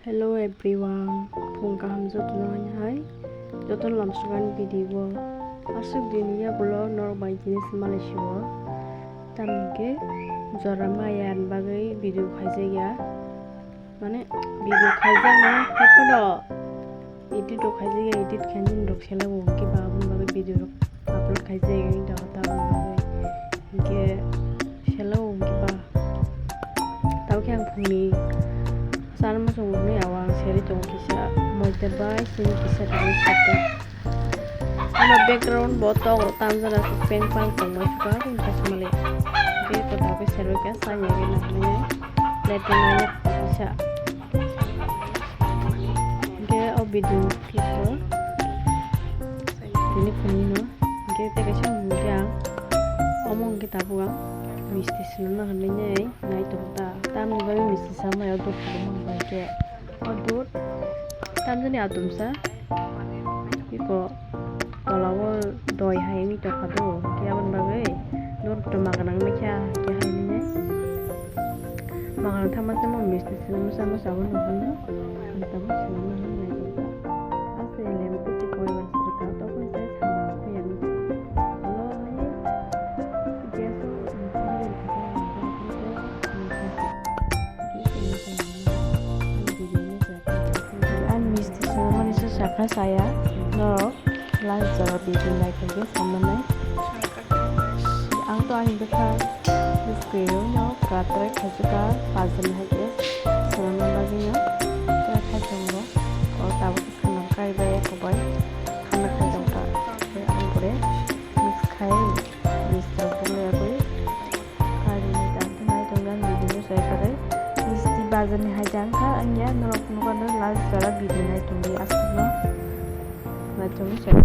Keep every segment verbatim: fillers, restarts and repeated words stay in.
Hello everyone, phung kaham jotono hai jotono lamsukani video o. Aswk dini yagulo norok bai tini se malai sio. Tamni khe jora maya ni bagwi video khaijak ya. Mane video khaijak no, haphano edit rok khaijak ya, edit khainani rok selai bo hwnkhe ba aboni bagwi video rok upload khaijak ya, wngkha taboni bagwi. Hinkhe selai bo hwnkhe ba. Tabukhe ang phungni sana muchung nuknwi, abo ang serwi tongo kisa moida bai chini kisa tabuk sakhe. Ano background bo tok rok tamjana peng pang tongma suka wngkha se malik. Hinkhe tabukhe serwi khe sanya khe nangmani letter nangya kisa. Hinkhe o video clip o tini phunui no. Hinkhe tei kaisa hwnkhe ang omo hwnkhe tabuk ang misti swnamna hwnwi nai tongo ta. Tamni bagwi misti samaya o dukhu rwma hwnkhe o dud tamjani atumsa iko tola o doi hai wngwi tongkha do. Hinkhe aboni bagwi dud rwma gwnang wngkha hinkhe hai nini. Mangan thangma tei mo misti swnamsa masa o nugwi no ang tabuk swnamna hwnwi nai tongo. Aswk lembu tei koi bai srwkha tokoni tei sama phiyang. Ulo hai gas o ang misti swnamani se sakha saya norok last jora video nai khe samnai. Ang to ani bwkha bwswk no kwlai khaijak kha, pajani hai khe swnamna bagwi no tei khaijak rok o tabuk khe swnam kai bai eko bai khana khaijak kha. Tei ang pore mix khai misti rok bole yagwi kai rwmani ta nai tongna video sai khe misti bajani hai jang kha ang ya norok nukha no last jora video nai tongdi aswk no nai tongdi sai.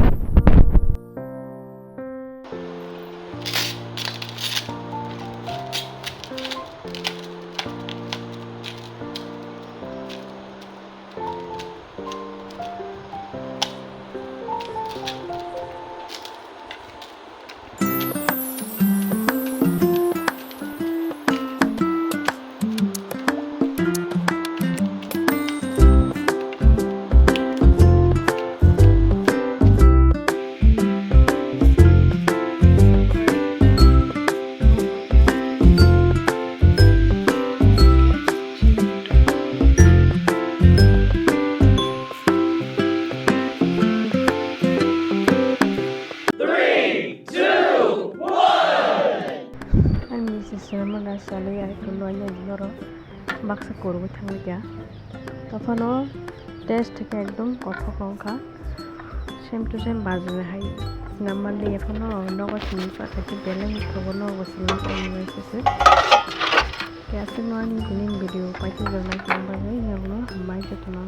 Three, two, one. Ani se swnamna salai ai phunuknai norok baksa kwrwngwi thangwi kha. Tophano taste khe ekdom kothok wngkha. Same to same bajani hai swnam manliya phano nogo simi pata khe belai mothogo nogo simi tongmani se se. Khe aswkno ani tini video paithakjak nai tongmani bagwi nokno hambai jotono.